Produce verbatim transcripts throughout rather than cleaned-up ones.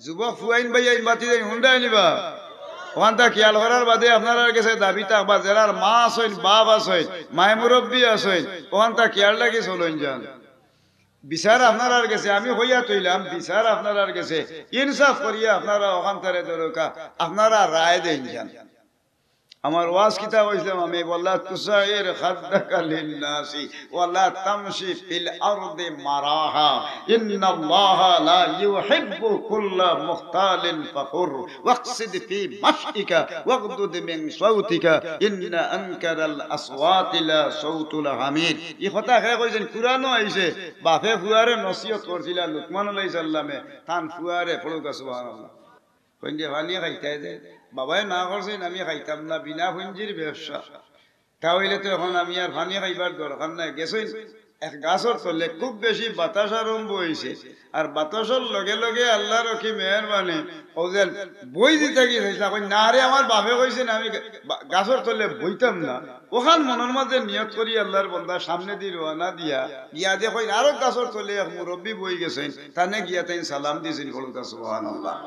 যুবক ফুয়াইন ভাইয়াইন বাতিজাইন হুনরায় নি বা? অখানতা খিয়াল করার বাদে আপনারার গেছে দাবি থাকবা, যেরার মা আছইন, বাপ আছইন, মায় মুরব্বি আছইন, অখানতা খিয়াল রাখি চলইন যান। বিচার আপনারার গেছে, আমি কইয়া থইলাম, বিচার আপনারার গেছে, ইনসাফ করিয়া আপনারা অখানতারে ধরউক্কা, আপনারা রায় দেইন যান। আমার ওয়াজ কিতা কইছিলাম আমি, "ওয়ালা তুসাইর খাদ্দাকা লিন্নাসি ওয়ালা তামশি ফিল আরদি মারাহা, ইন্নাল্লাহা লা ইউহিব্বু কুল্লা মুখতালিন ফাখুর, ওয়াকসিদ ফি মাশইকা ওয়াগদুদ মিন সাউতিকা, ইন্না আনকারাল আসওয়াতি লা সাউতুল হামির।" ই কথা কে কইছইন? কুরআনো আইছে, বাপে ফুয়ারে নসিহত করছিলা লুকমান আলাইহিস সালামে, তান ফুয়ারে, পড়উক্কা সুবহানাল্লাহ। কইন যে, "পানি খাইতায় যে।" বাবায় না করছইন, "আমি খাইতাম না, বিনা পুঞ্জির ব্যবসা।" তা অইলে তো অখন আমি আর পানি খাইবার দরকার নাই। গেছইন এক গাছর তলে, খুব বেশি বাতাস আরম্ভ অইছে, আর বাতাসর লগে লগে আল্লাহর কি মেহেরবানি, অউ যে বই দিতা গিয়া চাইছলা, কইন, "না রে, আমার বাপে কইছইন আমি গা-, বা-, গাছর তলে বইতাম না।" অখান মনর মাঝে নিয়ত করি আল্লাহর বন্দা সামনেদি রওয়ানা দিয়া গিয়া দেখইন আরক গাছর তলে এক মুরব্বি বই গেছইন, তানে গিয়া তাইন সালাম দিছইন, পড়উক্কা সুবহানাল্লাহ।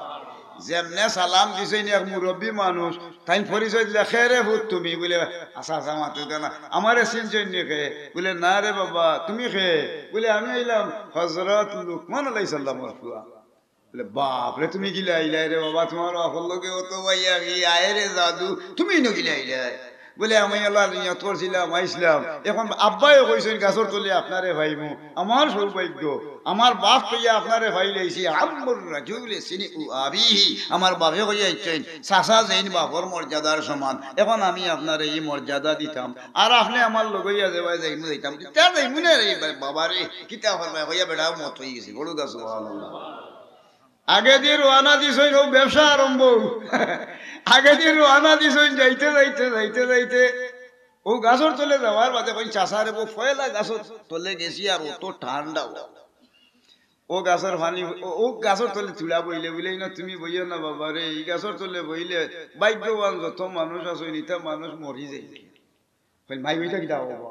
যেমনে সালাম দিছইন এক মুরব্বি মানুষ, তাইন পরিচয় দিলা, "কে রে পুত তুমি?" বুলে, "আচ্ছা, আচ্ছা, মাতুক্কা না, আমারে চিনছইন নি কে?" বুলে, "না রে বাবা, তুমি কে?" বুলে, "আমি অইলাম হযরত লুকমান আলাইহিস সালামর ফুয়া।" বুলে, "বাপ রে, তুমি কিলা আইলায় রে বাবা? তুমার বাপর লগে অত ভাইয়াগি, আয় রে জাদু, তুমি ইনো কিলা আইলায়?" বুলে, "আমি আল্লাহর নিয়ত করছিলাম, আইছলাম। অখন আব্বায়ও কইছইন গাছর তলে আপনারে পাইমু। আমার সৌভাগ্য, আমার বাপ কইয়া আপনারে পাইলাইছি। আম্মুর রাজুলে সিনউ আবিহি, আমার বাপে কইয়া আইছইন, চাচা যেইন বাপর মর্যাদার সমান। অখন আমি আপনারে ই মর্যাদা দিতাম, আর আপনে আমার লগইয়া যেবায় যাইমু যাইতাম।" "তে যাইমু না রে বা-, বাবা রে, কিতা করবায়?" কইয়া বেটাও মত অইগেছে। পড়উক্কা সুবহানাল্লাহ। আগেদি রওয়ানা দিছইন, অউ ব্যবসা আরম্ভ। আগেদি রওয়ানা দিছইন, যাইতে যাইতে, যাইতে যাইতে, অউ গাছর তলে যাওয়ার বাদে কইন, "চাচা রে, অউ পয়লা গাছর তলে গেছি, আর অত ঠান্ডা অউ। অউ গাছর পানি, অউ, অউ গাছর তলে থুড়া বইলে।" বুলে, "ইনো তুমি বইও না বাবা রে, ই গাছর তলে বইলে ভাগ্যবান যত মানুষ আছইন, ইতা মানুষ মরি যায়।" কইন, "মাই, অইটা কিতা অইবো?"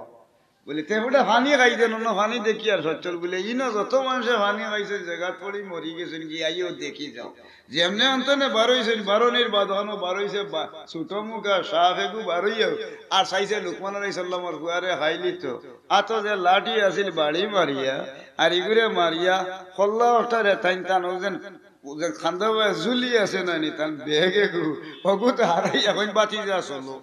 বুলে, "তে ফুটা পানি খাইছইন, অনো পানি দেখি আর সচ্ছল।" বুলে, "ইনো যত মানষে পানি খাইছইন, জাগাত পড়ি মরি গেছইন, গিয়া আইও দেখি যাও।" যেমনে অন্তনে বারইছইন, বারনির বাদ অনো বারইছে বা-, ছোট মুখা সাপ এগু বারইয়া, আর চাইছে লুকমান আলাইহিস সালামর ফুয়ারে খাইলিতো। আতো যে লাঠি আছিল বাড়ি মারিয়া, আর ইগুরে মারিয়া, কল্লা অটারে তাইন তান অউ যেন, অউ যেন খান্দা বায় ঝুলি আছে না নি, তান ব্যাগ এগু, অগু তো হারাইয়া কইন, "বাতিজা চলো।"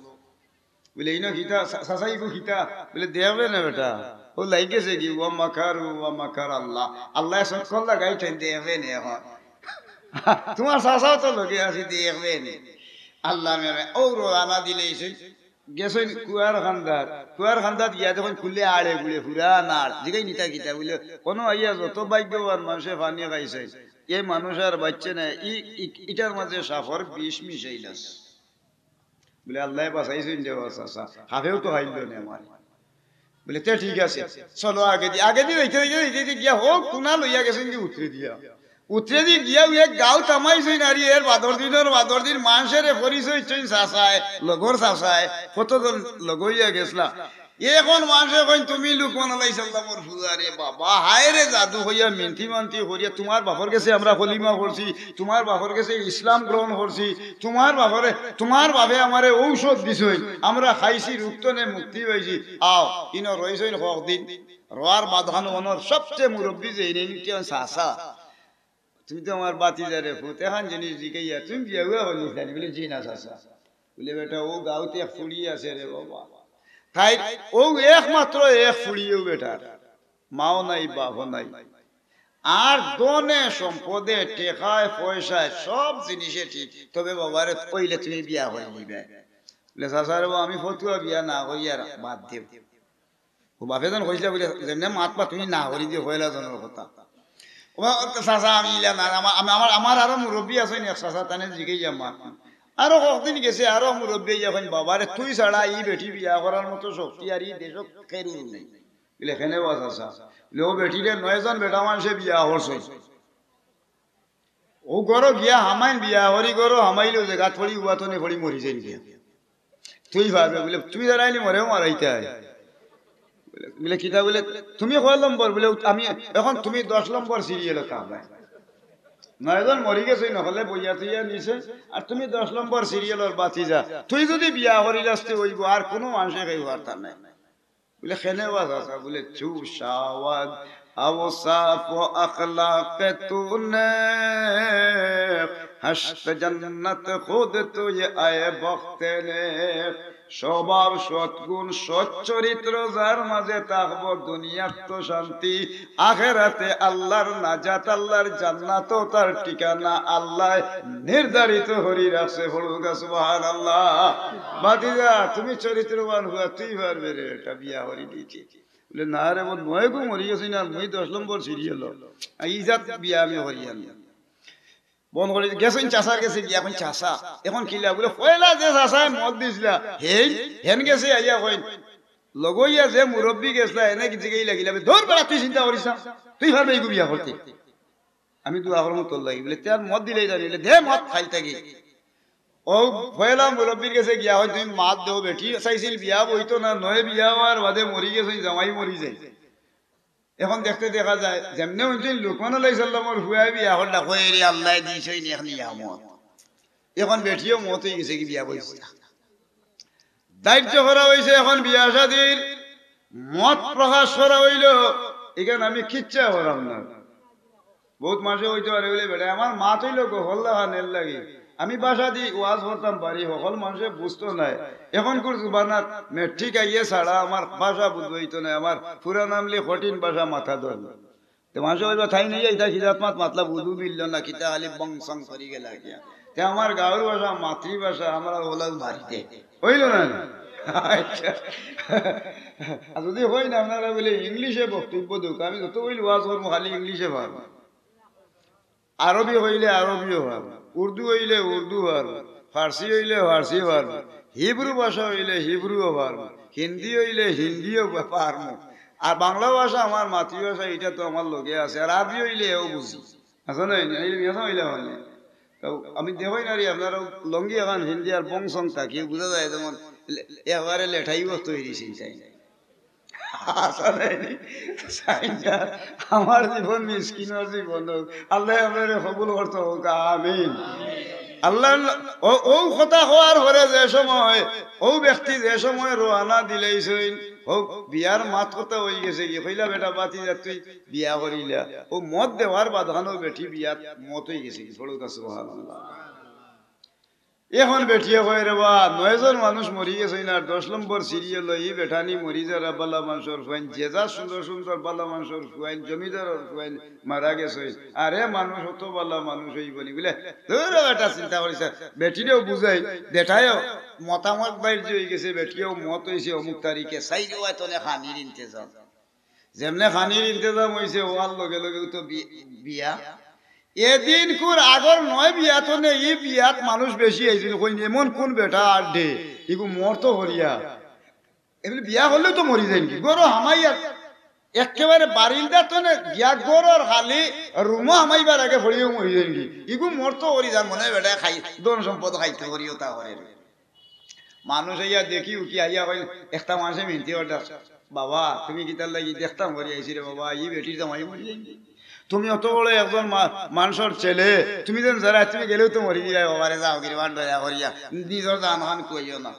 বুলে, "ইনো কিতা, চা-, চাচা, ইগু কিতা?" বুলে, "দেখবে না বেটা, অউ লাগি গেছে কি, ওয়া মাকারু ওয়া মাকার আল্লাহ, আল্লায় চক্কর লাগাইছইন, দেখবে না অখন।" তুমার চাচাও তো লগে আছে, দেখবে না। আল্লাহ মেরে, অউ রওয়ানা দিলাইছইন, গেছইন কুয়ার খান্দাত, কুয়ার খান্দাত গিয়া দেখইন কুলে আড়ে গুড়ে পুরা নাড়, জিগাইন ইতা কিতা? বুলে, "অনো আইয়া যত ভাগ্যবান মানষে পানি খাইছইন, ই মানুষ আর বাঁচছে না, ই, ই, ইটার মাঝে সাপর বিষ মিশাইল আছে।" বুলে, "আল্লায় বাঁচাইছইন রে বা চাচা, সাপেও তো খাইল না আমারে।" বুলে, "তে ঠিক আছে, চলো আগেদি।" আগেদি যাইতে যাইতে যাইতে যাইতে গিয়া অউ কুনা লইয়া গেছইন যে উতরেদি গিয়া। উতরেদি গিয়া অউ এক গাঁওত হামাইছইন, আর এর বাদর দিনর বাদর দিন মানষরে পরিচয় দিছইন চাচায়, লগর চাচায়, কতজন লগ অইয়া গেছলা। অখন মানষে কইন, "তুমি লুকমান আলাইহিস সালামর ফুয়া রে বাবা, হায় রে জাদু," কইয়া মিনতি মান্তি করিয়া, "তুমার বাপর গেছে আমরা কলিমা পড়ছি, তুমার বাপর গেছে ইসলাম গ্রহণ করছি, তুমার বাপরে, তুমার বাপে আমারে ঔষধ দিছইন, আমরা খাইছি, রোগ তনে মুক্তি পাইছি, আও।" ইনো রইছইন কয়দিন, রওয়ার বাদখান অনর সবচে মুরব্বি যেইন, ইনি অইন চাচা। "তুমি তো আমার বাতিজারে পুত, এখান জিনিস জিকাইয়া, তুমি বিয়া উয়া করলিছলানি?" বুলে, "জি না চাচা।" বুলে, "বেটা, অউ গাঁওত এক ফুড়ি আছে রে বাবা, তাইর অউ একমাত্র এক ফুড়ি অউ বেটার, মাও নাই, বাপও নাই, আর ধনে সম্পদে, টেকায় পয়সায়, সব জিনিসে ঠিক, তবে বাবারে অইলে তুমি বিয়া করি দিবে।" বুলে, "চাচা রে বাবা, আমি ফতুয়া বিয়া না করি আর বাদ দেও।" অউ বাপে যেন কইছলা বুলে, "যেমনে মাতবা তুমি না করি দিও, পয়লা জনর কথা।" "ও বা, ও তো চাচা, আমি ইলা না, আমার, আমি, আমার, আমার আরো মুরব্বি আছইন এক চাচা, তানে জিগাইয়া মাত।" আরো কয়দিন গেছে, আরো মুরব্বি আইয়া কইন, "বাবারে, তুই ছাড়া ই বেটি বিয়া করার মতো শক্তি আর ই দেশো কেউর নাই।" বুলে, "কেনে বা চাচা?" বুলে, "অউ বেটিরে নয়জন বেটা মানষে বিয়া করছইন।" অউ ঘরো গিয়া হামাইন, বিয়া করি ঘরো হামাইলে অউ জাগাত পড়ি, উয়াতনে পড়ি মরি যাইন গিয়া। তুই পারবে বুলে, তুই দাঁড়াইলে মরেও মারাইতে হয়। বুলে, বুলে, "কিতা?" বুলে, "তুমি কয় নম্বর?" বুলে, "আমি অখন তুমি দশ নম্বর সিরিয়ালো থাকবে।" নয়জন মরি গেছইন, হকলে বইয়া থইয়া নিছে, আর তুমি দশ নম্বর সিরিয়ালর বাতিজা, তুই যুদি বিয়া করিলাস তে অইবো, আর কুনু মানষে কেউ পারতা নায়। বুলে, কেনে বা চাচা? বুলে, چو شاود اوصاف و اخلاق تو نیک، ہشت جنت خود تو یہ اے بخت نیک। স্বভাব সৎগুণ, সচ্চরিত্র যার মাঝে থাকবো, দুনিয়াত তো শান্তি, আখেরাতে আল্লাহর নাজাত, আল্লাহর জান্নাতও তার ঠিকানা, আল্লায় নির্ধারিত করি রাখছে। পড়ুক্কা সুবহানাল্লাহ। বাতিজা, তুমি চরিত্রবান অওয়া, তুই পারবে রে, এটা বিয়া করি দিতে। বুলে, না রে, মোর নয়গু মরি গেছইন, আর মুই দশ নম্বর সিরিয়ালো। আর ইজাত বিয়া আমি করিয়ার না। বন্ধ করি গেছইন চাচার গেছে গিয়া, এখন চাচা, এখন কিলা? বুলে, পয়লা যে চাচায় মত দিছিলা, হেইন, হেন গেছে আইয়া কইন, লগইয়া যে মুরব্বি গেছলা, এনে কি জিগাইলা কিলা? বুলে, ধুর বেটা, তুই চিন্তা করিস না, তুই পারবে ইগু বিয়া করতে। আমি দোয়া করমু তোর লাগি। বুলে, তে আর মত দিলেই জানি, বুলে, দে মত খাইল থাকি। ও পয়লা মুরব্বির গেছে গিয়া কইন, তুমি মাত দেও, বেটি চাইছিল বিয়া বইতো না, নয় বিয়া অওয়ার বাদে মরি গেছইন, জামাই মরি যায়। এখন দেখতে দেখা যায়, যেমনে হুনছইন লুকমান আলাইহিস সালামর পুয়ায় বিয়া করলা, কয়, "রে আল্লায় দিছইন এক নিয়ামত।" এখন বেটিও মত অইগেছে গি, বিয়া বইছে না। দায়িত্ব করা অইছে, এখন বিয়া শাদির মত প্রকাশ করা অইলো, ইখান আমি কিচ্ছা করাম না। বউত মানষে কইতে পারে, বুলে, বেটা, আমার মাত অইলো গফল লাখান, এরলাগি। আমি ভাষা দি ওয়াজ করতাম পারি, হকল মানষে বুঝতো নায়। এখনকুর জুবানাত মেট্রিক আইয়ে ছাড়া আমার ভাষা বুঝাইতো নায়, আমার পুরান আমলি কঠিন ভাষা মাথা ধরে। তে মানষে কইবা, তাইন ইতা কিজাত মাত মাতলা, বুঝু মিললো না, কিতা খালি বং সং করি গেলা গিয়া। তে আমার গাঁওর ভাষা, মাতৃভাষা, আমরা অলাউ মারি দে। অইলো না নি? আচ্ছা। আর যুদি কইন আপনারা বুলে ইংলিশে বক্তব্য দেউক্কা, আমি যত অইল ওয়াজ করমু খালি ইংলিশে পারমু। আরবি অইলে আরবিও পারমু, উর্দু অইলে উর্দু পারমু, ফার্সি অইলে ফার্সি পারমু, হিব্রু ভাষা অইলে হিব্রুও পারমু, হিন্দি অইলে হিন্দিও পারমু। আর বাংলা ভাষা আমার মাতৃভাষা, ইটা তো আমার লগে আছে, আর আরবি অইলে এও বুঝি। আছে না? এই, এই, এই, অইলে মানে। তো আমি দেখই না রে, আপনারা লুঙ্গি এখান হিন্দি আর বং সং থাকি, বুঝা যায় যেমন লে-, একেবারে লেঠাই বস্তু হয়ে দিয়েছেন, তাই না? আশা নাই নি। চাই না। আমার জীবন মিসকিনর জীবন হোক। আল্লাহ আপনারে কবুল করতে হোক। আমিন। আল্লাহ, ও, ও কথা হওয়ার পরে যে সময়, ও ব্যক্তি যে সময় রওয়ানা দিলাইছইন, ও বিয়ার মাত কথা হয়ে গেছে কি, কইলা, "বেটা, বাতি যা, তুই বিয়া করিলা।" ও মত দেওয়ার বাদখানো বেটি বিয়াত মত হয়ে গেছে কি, পড়ুক্কা সুবহানাল্লাহ। এখন বেটিয়ে কয়, "রে বা, নয়জন মানুষ মরি গেছইন, আর দশ নম্বর সিরিয়ালো ই বেটানি মরি যারা বালা মানষর ফুয়াইন, যে যা সুন্দর সুন্দর বালা মানষর ফুয়াইন, জমিদারর ফুয়াইন মারা গেছইন। আরে মানুষ, অত বালা মানুষ অইবো নি?" বুলে, "ধুর বেটা, চিন্তা করিস না।" বেটিরেও বুঝাই, বেটায়ও মতামত বাইর যে হয়ে গেছে, বেটিয়েও মত হইছে অমুক তারিখে, চাইর ওয়াক্ত নে খানির ইন্তেজাম। যেমনে খানির ইন্তেজাম হইছে, হওয়ার লগে লগেউ তো বি-, বিয়া। এদিনকুর আগর নয় বিয়াত নে, ই বিয়াত মানুষ বেশি আইছিল, কইন, "এমন কোন বেটা আর দে, ইগু মরতো করিয়া।" এমনি বিয়া করলেও তো মরি যাইন কি, গরো হামাইয়া একেবারে বারিন্দা তো নে, গিয়া গরর খালি রুমো হামাইবার আগে ফড়িও মরি যাইন কি, ইগু মরতো করি যার মনে হয় বেটা খাই, ধন সম্পদ খাইতে করিও তা করে। মানুষ আইয়া দেখি উকি আইয়া কইন, একটা মানষে মিনতি করতা, "বাবা, তুমি কিতার লাগি? দেখতাম করি আইছি রে বাবা, ই বেটির জামাই মরি যাইন কি? তুমি অত বড় একজন মা-, মানষর ছেলে, তুমি যেন যারা তুমি গেলেও তো মরি দিবায় বাবা রে, যাও গিরি বান দয়া করিয়া, নিজর জান খান খুয়াইও না।"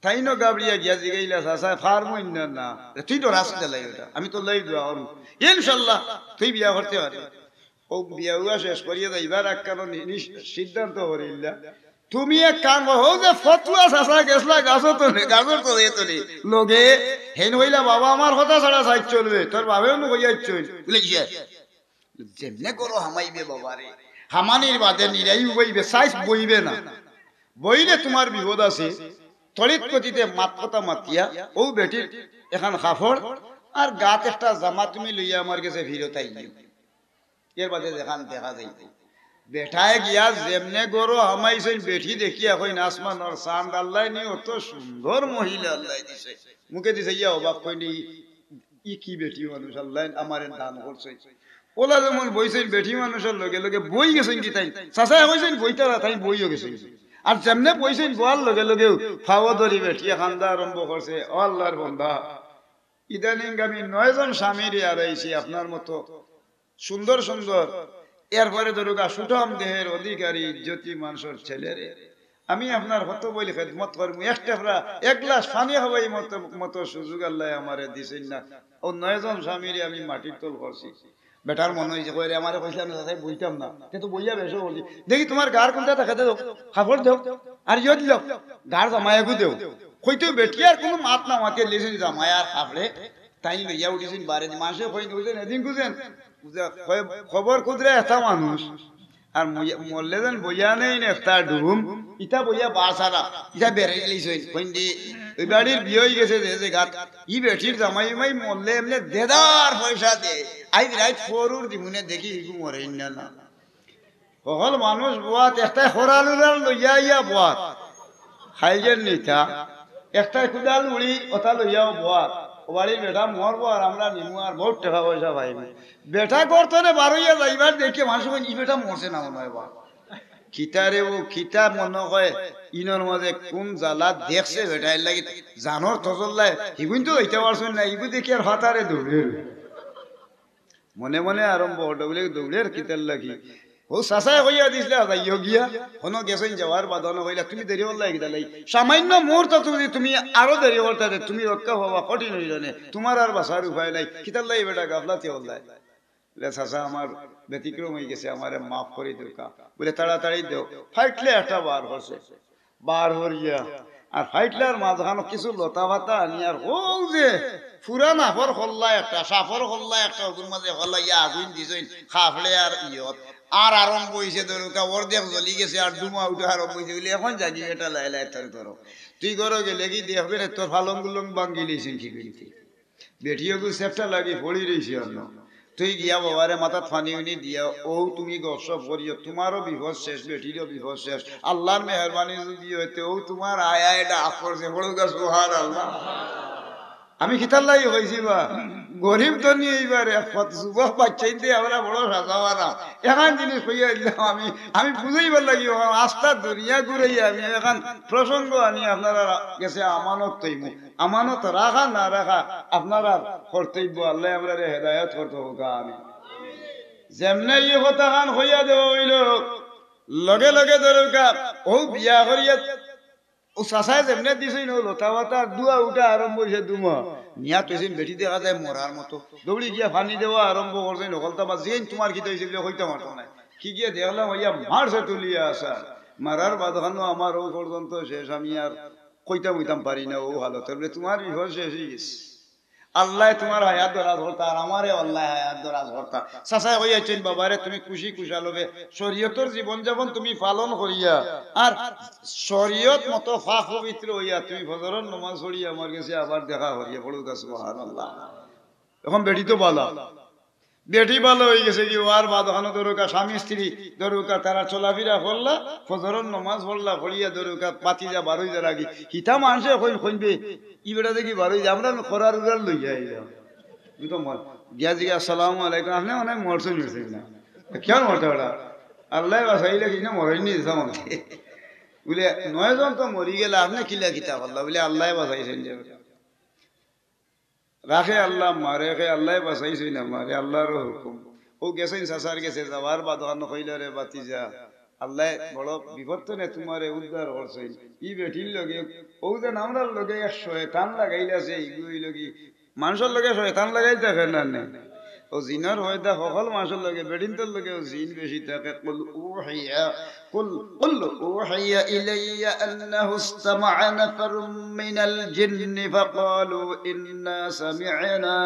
তাইনও গাবড়িয়া গিয়া জিগাইলা, "চাচা, ফার্ম ইন্না না, তুই ডরাস কিতার লাগি ওটা? আমি তোর লাগি দোয়া করমু। ইনশাল্লাহ, তুই বিয়া করতে পারবি।" ও বিয়া উয়া শেষ করিয়া যাইবার আগ কারণ নি-, নি-, সিদ্ধান্ত করিলা। তুমি এক কাম করো, হউ যে ফতুয়া চাচা গেছলা গাছর তলে, গাছর তলে তলে, লগে হেন কইলা, "বাবা, আমার কথা ছাড়া সাইজ চলবে, তোর বাপেও নু কইয়া ইচ্ছইন।" বুলে, "কিসে?" "যেমনে করো হামাইবে বাবা রে, হামানির বাদে নিরাই উবাইবে, সাইজ বইবে না। বইলে তোমার বিপদ আছে।" তড়িৎ গতিতে মাত কথা মাতিয়া, ও বেটির এখান কাপড় আর গাত একটা জামা তুমি লইয়া আমার গেছে ফিরত আইলিও। এর বাদে যেখান দেখা যাইব। বেটায় গিয়া যেমনে গরো হামাইছইন, বেটি দেখিয়া কইন, "আসমানর চান্দ আল্লায় নি, অত সুন্দর মহিলা আল্লায় দিছে।" মুখে দিছে ইয়া অবাক কইন, "ই, ই কি বেটি মানুষ আল্লায় আমারে দান করছে।" ওলা যেমন বইছইন, বেটি মানুষর লগে লগে বই গেছইন কি তাই? চাচায় কইছইন, "বইতারা", তাই বইও গেছইন। আর যেমনে বইছইন, বওয়ার লগে লগেউ ফাও ধরি বেটিয়ে কান্দা আরম্ভ করছে, "ও আল্লাহর বন্দা, ইদানিং আমি নয়জন স্বামীরে হারাইছি, আপনার মতো সুন্দর সুন্দর এরপরে ধরুকা সুঠাম দেহের অধিকারী ইজ্জতি মানষর ছেলেরে আমি আপনার কত বইল খেদমত করমু, এক টেফরা এক গ্লাস পানি খাওয়াই মতো মতো সুযোগ আল্লায় আমারে দিছইন না। অউ নয়জন স্বামীরে আমি মাটির তল করছি। বেটার মনো অইছে, কয় রে, আমারে কইছলা না, চাচায় বইতাম না, তে তো বইয়া বেশ অইলি। দেখি তুমার গার কুনটা থাকে দেও, কাপড় দেও, আর ইয়ো দিল, গার জামাইগু দেও। কইতেউ বেটি আর কুনু মাত না মাতিয়া লিছইন জামাই আর কাপড়ে, তাইন লইয়া উঠিছইন বারে। মানষে কইন, বুঝেন, এদিন বুঝেন, বুঝে, কয়, খবর কুদরে একটা মানুষ, আর মইয়া-, মরলে যেন বইয়া নেই না একটা ডুম, ইতা বইয়া বাসারা, ইতা বেড়াই লিছইন, কইন দি, ওই বাড়ির বিয়া অই গেছে যে জাগাত, ই বেটির জামাই উমাই মরলে এমনে দেদার পয়সা দে, আইজ রাইত ফরুর দিমুনে দেখি ইগু মরেইন না না। হকল মানুষ বওয়াত, একটায় খরাল উরাল লইয়া আইয়া বওয়াত, খাইজের নিতা, একটায় কুদাল উড়ি, ওটা লইয়াও বওয়াত। ও বাড়ির বেটা মরবো আর আমরা নিমু আর বউত টেকা পয়সা পাইমু। বেটা ঘর তনে বারইয়া যাইবার দেখি মানষে কইন, "ই বেটা মরছে না মনো অয় বা।" কিতা রে ও, কিতা মনো অয়, ইনর মাঝে কুন জ্বালা দেখছে বেটা, এর লাগি জানর তজল্লায়, হিগুইন তো যাইতা পারছইন না, ইগু দেখি আর ফাতারে দৌড়ের। মনে মনে আরম্ভ অইলো, বুলে, "দৌড়ের কিতার লাগি?" ও চাচায় কইয়া দিছলা, "যাইও গিয়া।" হনো গেছইন, যাওয়ার বাদে হনো কইলা, "তুমি দেরি করলায় কিতার লাগি? সামান্য মুহূর্ত তুমি, তুমি আরো দেরি করতায়, তুমি রক্ষা পাওয়া কঠিন অইলো নে, তুমার আর বাঁচার উপায় নাই, কিতার লাগি বেটা গাফলাতি করলায়?" বুলে, "চাচা, আমার ব্যতিক্রম অই গেছে, আমারে মাফ করি দেউক্কা।" বুলে, "তাড়াতাড়ি দেও।" ফাইটলা একটা বার করছে, বার করিয়া আর ফাইটলার মাঝখানো কিছু লতা পাতা আনি আর অউ যে পুরান আফর খল্লা একটা, সাফর খল্লা একটা, অগুর মাঝে খলাইয়া আগুইন দিছইন, কাপড়ে আর ইয়ত। আর আরম্ভ অইছে ধরুকা, অর্ধেক জ্বলি গেছে আর ধুমা উঠা আরম্ভ অইছে। বুলে, "এখন জাগি বেটা, লায় লায় তার করো। তুই ঘরো গেলে কি দেখবে রে, তোর ফালং গুলং ভাঙ্গি লইছইন কি করিতে?" বেটিও গু সেফটা লাগি পড়ি রইছে অন্য। তুই গিয়া বাবারে মাথাত পানি উনি দিয়া, অউ তুমি গপসপ করিও, তুমারও বিপদ শেষ, বেটিরও বিপদ শেষ। আল্লার মেহেরবানি যুদি অয় তে অউ তুমার আয় আয় ডাক পড়ছে, পড়ুক্কা সুবহানাল্লাহ। আমি কিতার লাগি কইছি বা, গরিব ধনী অইবার এক পথ, যুবক বাচ্চাইন্তে আমরা বড় সাজাওয়ারা। এখান জিনিস কইয়া দিলাম আমি, আমি বুঝাইবার লাগি, অখন আস্তা দুনিয়া ঘুরাইয়া আমি এখান প্রসঙ্গ আনি আপনারার গেছে আমানত থইমু। আমানত রাখা না রাখা আপনারার কর্তব্য, আল্লায় আমরারে হেদায়েত করতে হউক, আমিন। যেমনে ই কথাখান কইয়া দেওয়া অইলো, লগে লগে ধরুক্কা, অউ বিয়া করিয়া, অউ চাচায় যেমনে দিছইন, অউ লতা পাতা ধুয়া উঠা আরম্ভ অইছে, ধুমা। নিয়া থইছইন, বেটি দেখা যায় মরার মতো। দৌড়ি গিয়া পানি দেওয়া আরম্ভ করছইন, হকলতা বাদ যেইন, "তুমার কিতা অইছে?" বুলে, "কইতাম পারতাম নায়।" কি গিয়া দেখলাম, অইয়া মারছে তুলিয়া আছাড়। মারার বাদখানো আমার অউ পর্যন্ত শেষ, আমি আর কইতাম কইতাম পারি না অউ হালতে। বুলে, "তুমার বিপদ শেষ অই গেছে।" আল্লায় তুমার হায়াত দরাজ করতা, আর আমারে আল্লায় হায়াত দরাজ করতা। চাচায় কইয়া আইছইন, "বাবারে, তুমি খুশি খুশাল অইবে, শরীয়তর জীবন যাপন তুমি পালন করিয়া, আর শরীয়ত মতো পাক পবিত্র অইয়া তুমি ফজরর নমাজ পড়িয়া আমার গেছে আবার দেখা করিয়া।" পড়ুক্কা সুবহানাল্লাহ। অখন বেটি তো ভালা, বেটি ভালা অই গেছে গি, অওয়ার বাদে অখানো ধরুক্কা স্বামী স্ত্রী ধরুক্কা তারা চলাফিরা করলা, ফজরর নমাজ পড়লা, পড়িয়া ধরুক্কা বাতিজা বারই যার আগে। হিতা মানষে কইন, কইন বে, "ই বেটা দেখি বারই যায়, আমরা খরার উরার লইয়া আইলাম।" ই তো মর-, গিয়া জিগা, "আসসালামু আলাইকুম, আপনে মনে অয় মরছইন, মরছইন না?" "কিয়া মরতা বেটা?" "আল্লায় বাঁচাইলা কি না, মরইন নি দিছা মনে।" বুলে, "নয়জন তো মরি গেলা, আপনে কিলা কিতা করলা?" বুলে, "আল্লায় বাঁচাইছইন যে।" রাখে আল্লাহ, মারে খে আল্লায় বাঁচাইছইন আমারে, আল্লার হুকুম। অউ গেছইন চাচার গেছে, যাওয়ার বাদে অখানো কইলা, "রে বাতিজা, আল্লায় বড় বিপদ তনে তুমারে উদ্ধার করছইন। ই বেটির লগে, অউ যেন আমরার লগে এক শয়তান লাগাইল আছে, ইগু অইলো গি, মানষর লগে শয়তান লাগাইল থাকে না নি? অউ জিনর পয়দা হকল মানষর লগে, বেটিন্তর লগেও জিন বেশি থাকে।" قل أوحي قل، قل أوحي إلي أنه استمع نفر من الجن فقالوا إنا سمعنا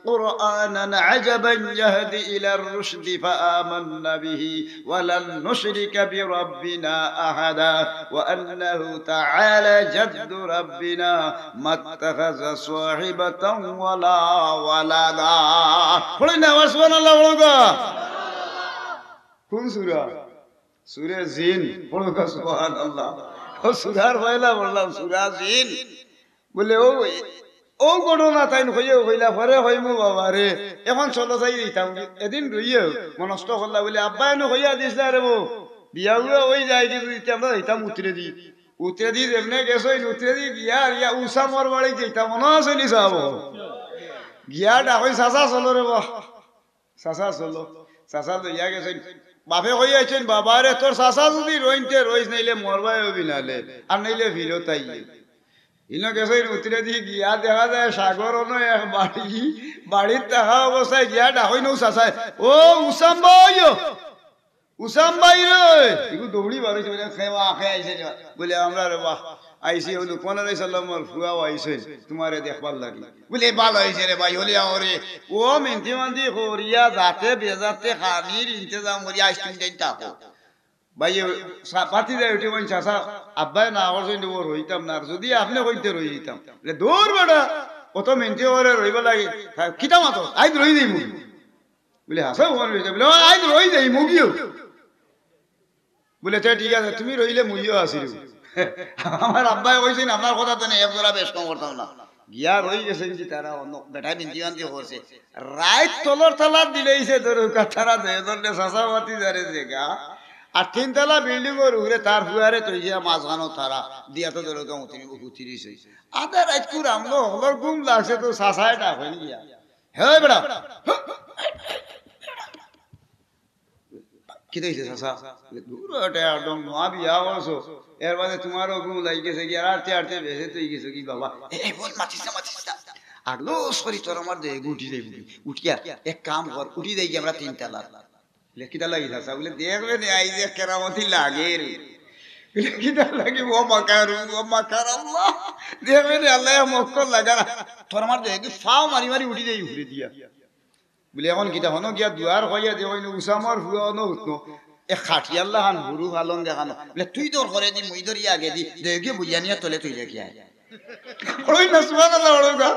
قرآنا عجبا يهدي إلى الرشد فآمنا به ولن نشرك بربنا أحدا وأنه تعالى جد ربنا ما اتخذ صاحبة ولا ولدا। পড়ইন না, আবার সুবহানাল্লাহ পড়ুক্কা। কুন সূরা? সূরা জিন, পড়ুক্কা সুবহানাল্লাহ। অউ সূরার পয়লা পড়লাম, সূরা জিন। বুলে, "অউ, অউ ঘটনা তাইন কইয়া কইলা, পরে কইমু বাবারে। অখন চলো যাই দিতাম।" এদিন রইয়া মনস্থ করলা, বুলে, "আব্বায় নু কইয়া দিছলা রে বউ, বিয়া উয়া অই যায় গি যুদি, তে আমরা দিতাম উতরেদি। উতরেদি যেমনে গেছইন, উতরেদি গিয়া আর ইয়া উষা মর বাড়ি যাইতাম, মনো আছে নি সাব?" গিয়া ডাকইন, "চাচা চলো রে বা।" চাচা চলো। চাচা লইয়া গেছইন। বাপে কইয়া আইছইন, "বাবারে, তোর চাচা যুদি রইন তে রইস, নাইলে মরবায় অবি নালে, আর নাইলে ফিরত আইয়ে।" ইনো গেছইন উতরেদি গিয়া দেখা যায় সাগর অনো এক বাড়ি, বাড়িত থাকা অবস্থায় গিয়া ডাকইন ও চাচায়, "ও উসাম ভাই, ও উসাম ভাই রে।" ইগু দৌড়ি বারইছে, বুলে, "খেওয়া খে আইছে রে।" বুলে, "আমরা রে বাহ, আইছি, অউ লুকমান আলাইহিস সালামর ফুয়াও আইছইন তুমারে দেখবার লাগি।" বুলে, "ভালা অইছে রে ভাই, অইলে আও রে।" অউ মিনতি মান্তি করিয়া যাতে বেজাতে খানির ইন্তেজাম করিয়া আইস তুমি যাইন থাকো। ভাই, ভাতিজায় উঠি কইন, "চাচা, আব্বায় না করছইন, অউ রইতাম না, আর যুদি আপনে কইন তে রই দিতাম।" বুলে, "দূর বেটা, অত মিনতি করে রইবার লাগি, কিতা মাতো, আইজ রই দিমু।" বুলে, "হাছা অখন রইতাম।" বুলে, "ও, আইজ রই দিমু গিও।" বুলে, "তে ঠিক আছে, তুমি রইলে মুইও আছি রে।" আমার আব্বায় কইছইন, "আপনার কথা তো নেই, এক জোড়া বেশ কম করতাম না।" গিয়া রই গেছইন কি তারা অন্য বেটায় মিনতি মান্তি করছে। রাইত তলর তালা দিলাইছে, দরকার তারা দুইজনে চাচা ভাতিজারে জাগা। আর তিন তালা বিল্ডিংর উপরে তার ফুয়ারে থইয়া মাঝখানো তারা দিয়া তো দরকার উতরি, উতরিছে। আধা রাইত কুর আমলো হকলর ঘুম লাগছে তো চাচায় ডাকইন গিয়া, "হে বেটা, কিতা অইছে চাচা?" "দূর, ইটা একদম নয়া বিয়া করছো, এর বাদে তুমারও ঘুম লাগি গেছে কি, আর আটতে আটতে বেহেস্ত অই গেছো কি বাবা?" "এ, এ, বল, মাতিস না, মাতিস না। আগলো সরি, তোর আমার দেহে উঠি যাইবো কি। উঠিয়া এক কাম কর, উঠি যাই কি আমরা তিন তালা।" বুলে, "কিতা লাগি চাচা?" বুলে, "দেখবে নে, আইজ এক কেরামতি লাগে রে।" বুলে, "কিতা লাগে?" "ও মাকার, ও মাকার আল্লাহ, দেখবে নে, আল্লায় মক্কর লাগা। তোর আমার দেহে ফাও মারি মারি উঠি যাই উপরে দিয়া।" বুলে, "অখন কিতা হনো গিয়া দুয়ার কইয়া দে, অইন উসামর ফুয়া অনো উঠনো, এক খাটিয়ার লাখান হুরু পালং দেখানো।" বুলে, "তুই দর করে দি, মুই দরি আগে দি, দে গিয়া বুলিয়া নিয়া তলে তুই রেখে আয়।" পড়ই না সুবহানাল্লাহ, পড়ো গা।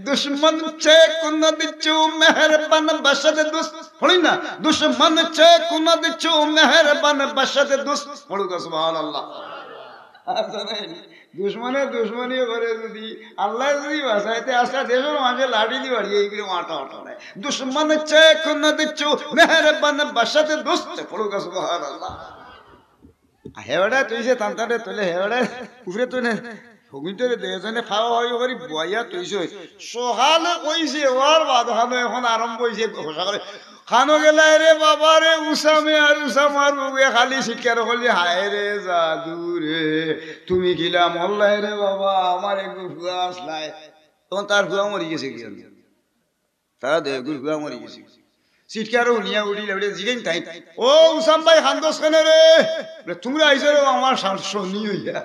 দুশমন চেক নদ চু মেহেরবান বশদ দুস্ত। পড়ই না, দুশমন চেক নদ চু মেহেরবান বশদ দুস্ত। পড়ো গা সুবহানাল্লাহ। আচ্ছা, নাই। দুশমনে দুশমনি করে যুদি, আল্লায় যুদি বাঁচাইতে আসা দেশর মাঝে লাঠি দি বাড়িয়ে এই করে মারতা পারতো না। দুশমন চেক নদ চু মেহেরবান বশদ দুস্ত। পড়ো গা সুবহানাল্লাহ। আর হেওড়া তুইছে তান্তারে তোলে হেওড়া উপরে তো নে। হগুইতরে দুইজনে ফাওয়া ফাওয়ি করি বইয়া তুইছে। সকালে কইছে, ওর বাদ খানো এখন আরম্ভ অইছে, ঘোষা করে, "খানো গেলায় রে বাবা রে, উসামে আর উসামার বউয়ে খালি চিৎকার করলি, হায় রে জাদু রে, তুমি গিলা মরলায় রে বাবা, আমার এগু ফুয়া আসলায়।" তখন তার ফুয়া মরি গেছে কি জানি? তারা দুইগুর ফুয়া মরি গেছে। চিৎকারও হুনিয়া উঠিলে, উঠে জিগাইন তাইন, "ও উসাম ভাই, কান্দস কেনে রে?" বুলে, "তুমরা আইছো রে আমার শা-, শনি অইয়া,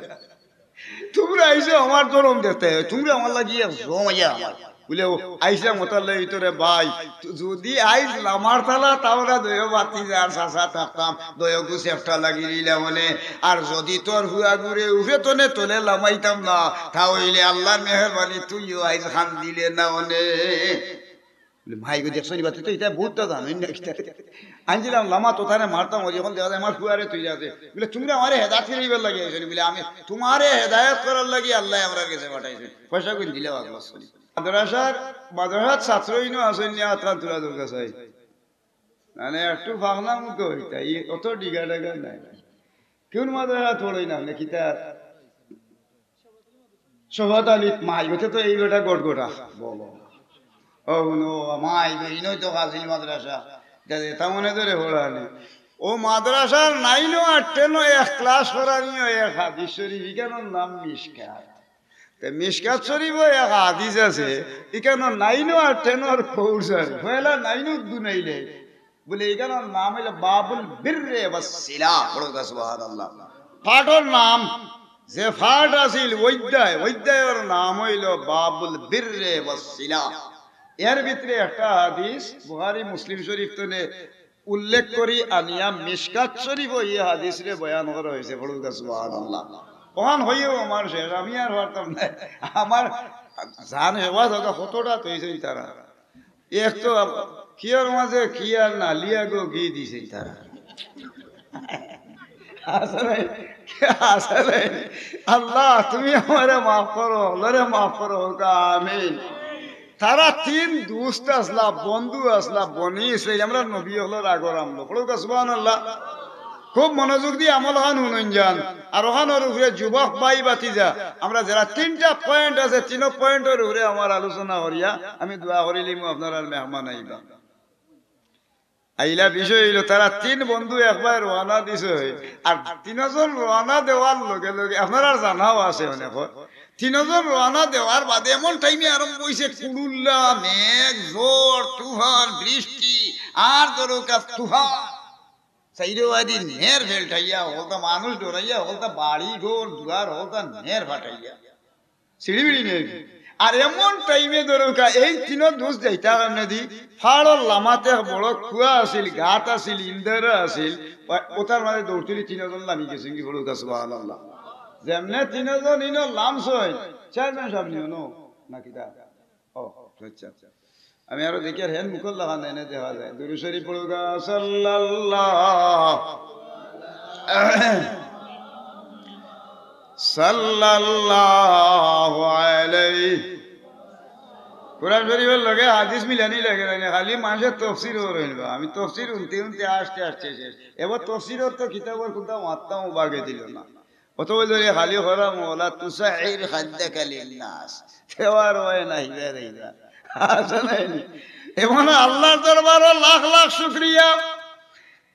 তুমরা আইছো আমার ধরম দেখতে, তুমরা আমার লাগি এক জম অইয়া আমার।" বুলে, "ও আইছলাম ওটার লাগি তো রে ভাই, তু-, যুদি আইজ লামার তালা তাওরা দয় বাতি যার চাচা থাকতাম, দয়গু সেফটা লাগি দিলাম মনে, আর যুদি তোর ফুয়া গুরে উফে তনে তলে লামাইতাম না, তা অইলে আল্লাহর মেহেরবানি তুইও আইজ কান্দিলে না অনে।" বুলে, "মাই গো, দেখছো নি বা, তুই তো ইতা বউততা জানইন না কিতা।" আনছিলাম লামা তো তারে মারতাম, অখন দেখা যায় আমার ফুয়ারে তুই আছে। বুলে, "তুমরা আমারে হেদায়েত করিবার লাগি আইছো নি?" বুলে, "আমি তুমারে হেদায়েত করার লাগি আল্লায় আমরার গেছে পাঠাইছইন।" পয়সা কইন দিলে আল্লাহ চলি। মাদ্রাসার, মাদ্রাসার ছাত্র ইনো আছইন নি, আতরান তুলা দরকার চাই। মানে একটু ফাংনা মুখে হইতা, ই অত ডিগা ডাগা নাই। কোন মাদ্রাসা পড়ই না, মানে কিতা? শফাত আলীত মাই গতে তো এই বেটা গটগটা। বলো। ও হুনো, মাই গো, ইনোই তো কাজিল মাদ্রাসা। দাদা, এটা মনে ধরে পড়ানি। ও মাদ্রাসার নাইনো আর টেনো এক ক্লাস করানি, এক হাদিস শরীফ, ইখানোর নাম মিশকাত। তে মিশকাত শরীফও এক হাদিস আছে, ইখানো নাইনো আর টেনোর কোর্স আছে। পয়লা নাইনো দুনাইলে। বুলে, ইখানোর নাম অইলো বাবুল বিররে ওয়াসিলা। পড়ো গা সুবহানাল্লাহ। পাঠর নাম, যে পাঠ আছিল অধ্যায়, অধ্যায়র নাম অইলো বাবুল বিররে ওয়াসিলা। এর ভিতরে একটা হাদিস বুখারী মুসলিম শরীফ তনে উল্লেখ করি আনিয়া মিশকাত শরীফও ই হাদিসরে বয়ান করা অইছে। পড়ো গা সুবহানাল্লাহ। অখান হইয়াও আমার শেষ, আমি আর পারতাম না। আমার জান হেফাজত কতটা তৈছে তারা। এক তো কিয়ার মাঝে কিয়ার নালিয়া গো গি দিছে তারা। আসলে, আসলে, আল্লাহ, তুমি আমারে মাফ করো, হকলরে মাফ করো, হক আমিন। তারা তিন দুস্ত আছলা, বন্ধু আছলা, বনি ইসরাইল, আমরার নবী অকলর আগর আমলো। পড়ো গা সুবহানাল্লাহ। খুব মনোযোগ দি আমল খান হুনইন যান। আর অখানর উপরে যুবক ভাই ভাতিজা, আমরা যেরা তিনটা point আছে, তিনো point-অর উপরে আমার আলোচনা করিয়া আমি দোয়া করিলিমু, আপনারার মেহমান আইবা। আইলা বিষয় অইলো, তারা তিন বন্ধু একবার রওয়ানা দিছে, আর তিনজন রওয়ানা দেওয়ার লগে লগে, আপনারার জানাও আছে অনেক, তিনজন রওয়ানা দেওয়ার বাদে এমন টাইমে আরম্ভ অইছে কুড়ুল্লা, মেঘ, ঝড়, তুফান, বৃষ্টি, আর ধরো কাজ তুফান। চাইরোবাদি নের ফেলটাইয়া, হকলতা মানুষ ডরাইয়া, হকলতা বাড়ি ঘর দুয়ার, হকলতা নের ফাটাইয়া। সিঁড়ি বিড়ি নেই। আর এমন টাইমে ধরো কা, এই তিন দুস্ত যাইতা কেমনে দি, ফাড়র লামাত এক বড় কুয়া আছিল, গাত আছিল, ইন্দারা আছিল, ও-, ওটার মাঝে দৌড় তুলি তিনজন লামি গেছে, কি বলো কা, সুবহানাল্লাহ। যেমনে তিনজন ইনো লামছইন, চেয়ারম্যান সাহেব নিও নো, না কিতা? ও, আচ্ছা, আচ্ছা। আমি আরো দেখি আর হেন মুখর লাখান এনে দেখা যায়। দুরূদ শরীফ পড়ুগা, সাল্লাল্লাহ, সাল্লাল্লাহু আলাইহি। কোরআন শরীফর লগে হাদিস মিলানি লাগে না, খালি মানুষের তফসির ওর হইবা। আমি তফসির উনতে উনতে আসতে আসতে শেষ। এবার তফসিরর তো কিতাবর কোনটা মাত্তাম বাগে দিল না। অত বলে ধরে খালি করা, "ওয়ালা তুসাইর খাদ্দাকা লিন্নাস।" দেওয়ার হয় না, হিবা দেইবা। আসে নাই নি? এমন আল্লাহর দরবারও লাখ লাখ শুকরিয়া।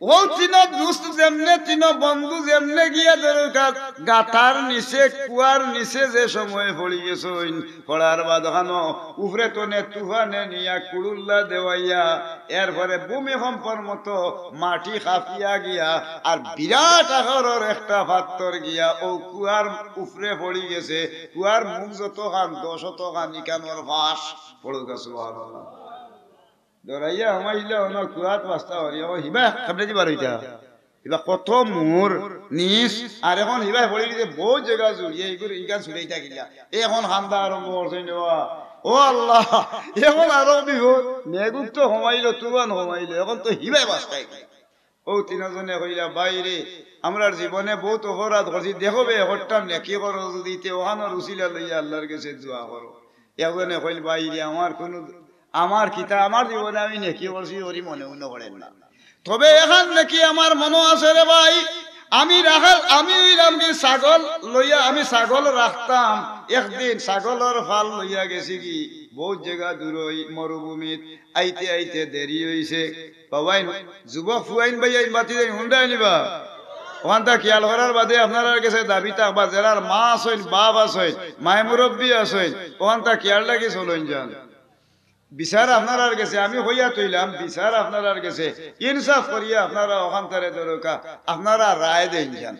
ও তিন দুস্ত যেমনে, তিন বন্ধু যেমনে গিয়া ধরো গা-, গাতার নিচে, কুয়ার নিচে যে সময় পড়ি গেছইন, পড়ার বাদ ওখানো উপরে তনে তুফানে নিয়া কুড়ুল্লা দেওয়াইয়া, এরপরে ভূমিকম্পর মতো মাটি কাঁপিয়া গিয়া আর বিরাট আকারর একটা পাথর গিয়া ও কুয়ার উপরে পড়ি গেছে। কুয়ার মুখ যতখান, দশ অতখান ইখানোর ফাঁস। পড়ুগা সুবহানাল্লাহ। ডরাইয়া হামাইলে অনো কুয়াত বাস্তা হরি, ও হিবা কেমনে দিবার হইতা? হিবা কত মুর নিচ, আর এখন হিবায় পড়ি গেছে বহুত জাগা জুড়িয়ে, ইগুর ইখান ছুটাইতা গিলা। এখন হান্দা আরম্ভ করছে নেওয়া। ও আল্লাহ, এখন আরো বিপদ। মেঘুক তো হমাইলো, তুফান হমাইলো, এখন তো হিবায় বাস্তায় গিলা। ও তিনজনে কইলা, "ভাই রে, আমরার জীবনে বহুত অপরাধ করছি, দেখো বে, একটা নেকি করো, যদি তে ওখানোর উসিলা লইয়া আল্লাহর গেছে দোয়া করো।" একজনে কইল, "ভাই রে, আমার কোনো, আমার কিতা, আমার জীবনে আমি নেকি করছি, ওরি মনে মনে করেন না। তবে এখান নেকি আমার মনো আছে রে ভাই, আমি রাখাল, আমি হইলাম কি ছাগল লইয়া, আমি ছাগল রাখতাম, একদিন ছাগলর ফাল লইয়া গেছি কি, বহুত জাগা দূর ওই মরুভূমিত, আইতে আইতে দেরি হইছে।" বাবাইন, যুবক ফুয়াইন ভাইয়াইন বাতি যাইন হুন্ডাই নিবা। ওখানটা খেয়াল করার বাদে আপনারার গেছে দাবি থাকবা, যেরার মা আছইন, বাপ আছইন, মায় মুরব্বী আছইন, ওখানটা খেয়াল রাখি চলইন যান। বিচার আপনারার গেছে, আমি কইয়া তইলাম, বিচার আপনারার গেছে, ইনসাফ করিয়া আপনারা ওখানটারে দরকা, আপনারা রায় দেইন যান।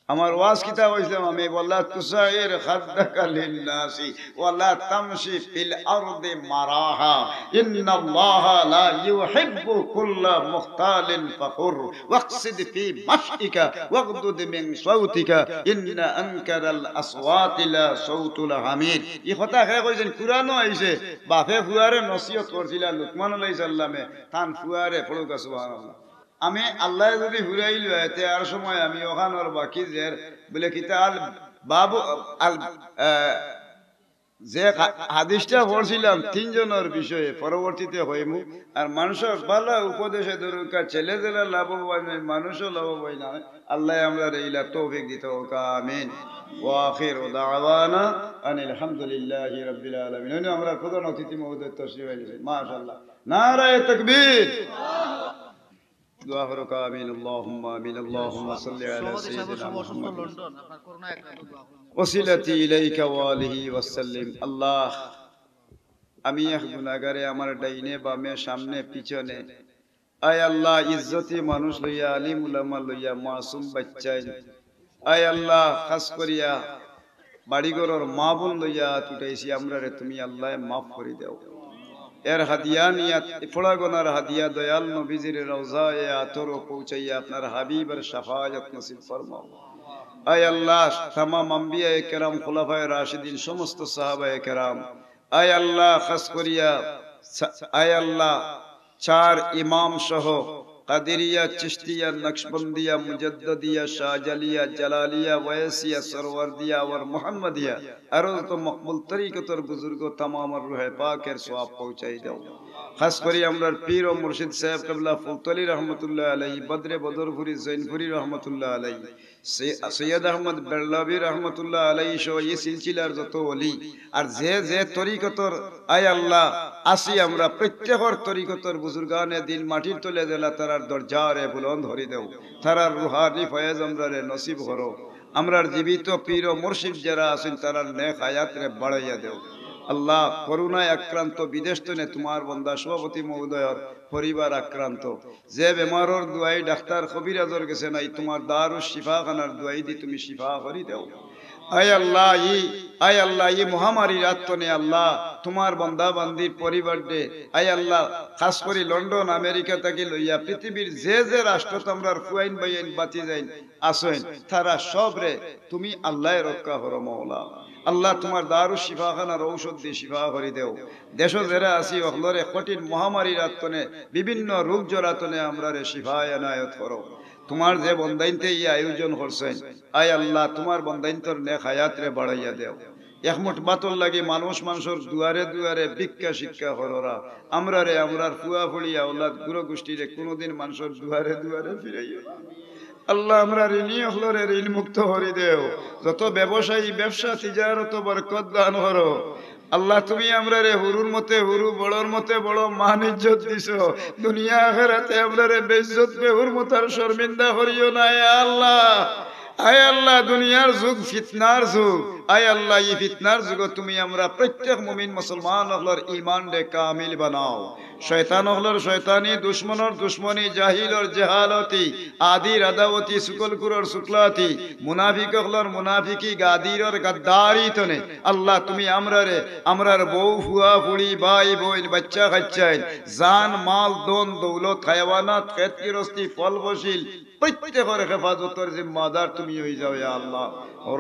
আমার ওয়াজ কিতা কইছিলাম আমি, "ওয়ালা তুসাইর খাদ্দাকা লিন্নাসি ওয়ালা তামশি ফিল আরদি মারাহা, ইন্নাল্লাহা লা ইউহিব্বু কুল্লা মুখতালিন ফাখুর, ওয়াকসিদ ফি মাশইকা ওয়াগদুদ মিন সাউতিকা, ইন্না আনকারাল আসওয়াতি লা সাউতুল হামির।" ই কথা কে কইছেন? কুরআনো আইছে, বাপে ফুয়ারে নসিহত করছিলা লুকমান আলাইহিস সালামে, তান ফুয়ারে, পড়ুকা সুবহানাল্লাহ। আমি আল্লাহ যদি ফুরাইল হয়, তে আর সময় আমি ওখানোর বাকি জের, বলে কিতা আল বাবু আল, আহ, যে হা-, হাদিসটা পড়ছিলাম তিনজনের বিষয়ে, পরবর্তীতে হইমু। আর মানুষের ভালো উপদেশে দরকার, ছেলে জেলা লাভবান হয়, মানুষও লাভবান হয়। আল্লাহ আমরারে ইলা তৌফিক দিতা হউক, আমিন। ওয়া আখিরু দাওয়ানা আনিল হামদুলিল্লাহি রাব্বিল আলামিন। অইন আমরার প্রধান অতিথি মহোদয় তশরিফ আনছইন, মাশাআল্লাহ। নারায়ে তাকবীর। দোয়া করুক, আমিন, আল্লাহুম্মা আমিন, আল্লাহুম্মা সাল্লি আলা সাইয়্যিদিনা মুহাম্মাদ ওয়াসিলাতি ইলাইকা ওয়া আলিহি ওয়া সাল্লিম। আল্লাহ, আমি এক গুনাহগারে, আমার ডাইনে বামে সামনে পিছনে, আয় আল্লাহ, ইজ্জতি মানুষ লইয়া, আলিম উলামা লইয়া, মাসুম বাচ্চাইন, আয় আল্লাহ, খাস করিয়া বাড়িঘরর মা বোন লইয়া আত উঠাইছি, আমরারে তুমি আল্লাহ মাফ করি দেও। এর হাদিয়া নিয়া, ফোড়া গোনার হাদিয়া দয়াল নবীজির রওজায়ে আতরো পৌঁছাইয়া আপনার হাবিবের শাফায়াত নসিব ফরমাও। আয় আল্লাহ, তামাম আম্বিয়ায়ে কেরাম, খুলাফায়ে রাশিদিন, সমস্ত সাহাবায়ে কেরাম, আয় আল্লাহ, খাস করিয়া সা-, আয় আল্লাহ, চার ইমাম সহ কাদেরিয়া, চিশতিয়া, নকশবন্দিয়া, মুজাদ্দদিয়া, শাহজালিয়া, জালালিয়া, ওয়েসিয়া, সরওয়ারদিয়া, আর মোহাম্মদিয়া, আরো যত মকবুল তরিকতর বুজুর্গ তামামর রুহে পাকের সওয়াব পৌঁছাই দাও। খাস করি আমরার পীর ও মুর্শিদ সাহেব কিবলা ফুলতলি রহমতুল্লাহ আলাইহি, বদরে বদরপুরি জৈনপুরি রহমতুল্লাহ আলাইহি, সৈ-, সৈয়দ আহমদ বেরলভী রহমতুল্লাহ আলাইহি সহ এই সিলসিলার যত ওলি, আর যে যে তরিকতর, আয় আল্লাহ, আছি আমরা, প্রত্যেকর তরিকতর বুজুর্গানে দিন মাটির তলে যেলা তারার দরজারে বুলন্দ করি দেও, তারার রুহানি ফয়েজ আমরারে নসিব করো। আমরার জীবিত পীর ও মুর্শিদ যেরা আছইন, তারার নেক হায়াতরে বাড়াইয়া দেও। আল্লাহ, করোনায় আক্রান্ত বিদেশ তনে তোমার বন্দা সভাপতি মহোদয়র পরিবার আক্রান্ত, যে বেমারর দুয়াই ডাক্তার কবিরাজর গেছে নাই, তোমার দারুশ শিফাখানার দুয়াই দি তুমি শিফা করি দেও। আয় আল্লাহ, ই, আয় আল্লাহ, ই মহামারীর আত তনে আল্লাহ, তোমার বন্দা বান্দির পরিবাররে, আয় আল্লাহ, খাস করি লন্ডন, আমেরিকা থাকি লইয়া পৃথিবীর যে যে রাষ্ট্রত আমরার ফুয়াইন ভাইয়াইন বাতি যাইন আছইন, তারা সবরে তুমি আল্লাহ রক্ষা করো মওলা। আল্লাহ, তোমার দারুশ শিফাখানার ঔষধ দি শিফা করি দেও। দেশো যেরা আছি, অকলরে কঠিন মহামারীর আত তনে, বিভিন্ন রোগ জরা তনে আমরারে শিফা এনায়েত করো। তোমার যে বন্দাইন্তে ই আয়োজন করছইন, আয় আল্লাহ, তোমার বন্দাইন্তর নেক হায়াতরে বাড়াইয়া দেও। এক মুঠ ভাতর লাগি মানুষ মানষর দুয়ারে দুয়ারে ভিক্ষা শিক্ষা কররা। আমরারে, আমরার ফুয়া ফুড়ি আওলাদ গুরু গোষ্ঠীরে কোনোদিন মানষর দুয়ারে দুয়ারে ফিরাইও না। আল্লাহ, আমরার ঋণী অকলরে ঋণ মুক্ত করি দেও। যত ব্যবসায়ী ব্যবসা তিজারতো বরকত দান করো। আল্লাহ, তুমি আমরারে হুরুর মতে হুরু, বড়র মতে বড় মান ইজ্জত দিছো। দুনিয়া আখেরাতে আমরারে বেইজ্জত বেহুরমত আর শর্মিন্দা করিও না, ইয়া আল্লাহ। আয় আল্লাহ, দুনিয়ার যুগ ফিতনার যুগ। আয় আল্লাহ, ই ফিতনার যুগো তুমি আমরা প্রত্যেক মুমিন মুসলমান অকলর ইমানরে কামিল বানাও। শয়তান অকলর শয়তানি, দুশমনর দুশমনি, জাহিলর জেহালতি, আদির আদাওতি, চুগলখুরর চুগলাতি, মুনাফিক অকলর মুনাফিকি, গাদিরর গাদ্দারি তনে আল্লাহ, তুমি আমরারে, আমরার বউ, ফুয়া, ফুড়ি, ভাই, বইন, বাচ্চা, কাচ্চাইন, জান, মাল, ধন, দৌলত, হায়াওয়ানাত, খেত গিরস্তি, ফল ফসিল, প্রত্যেকর হেফাজতর জিম্মাদার তুমি অই যাও, ইয়া আল্লাহ।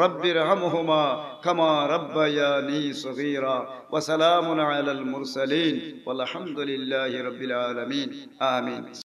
রব্বির হামহুমা কামা রব্বায়ানি সগীরা। ওয়া সালামুন আলাল মুরসালিন। ওয়ালহামদুলিল্লাহি রাব্বিল আলামিন। আমিন।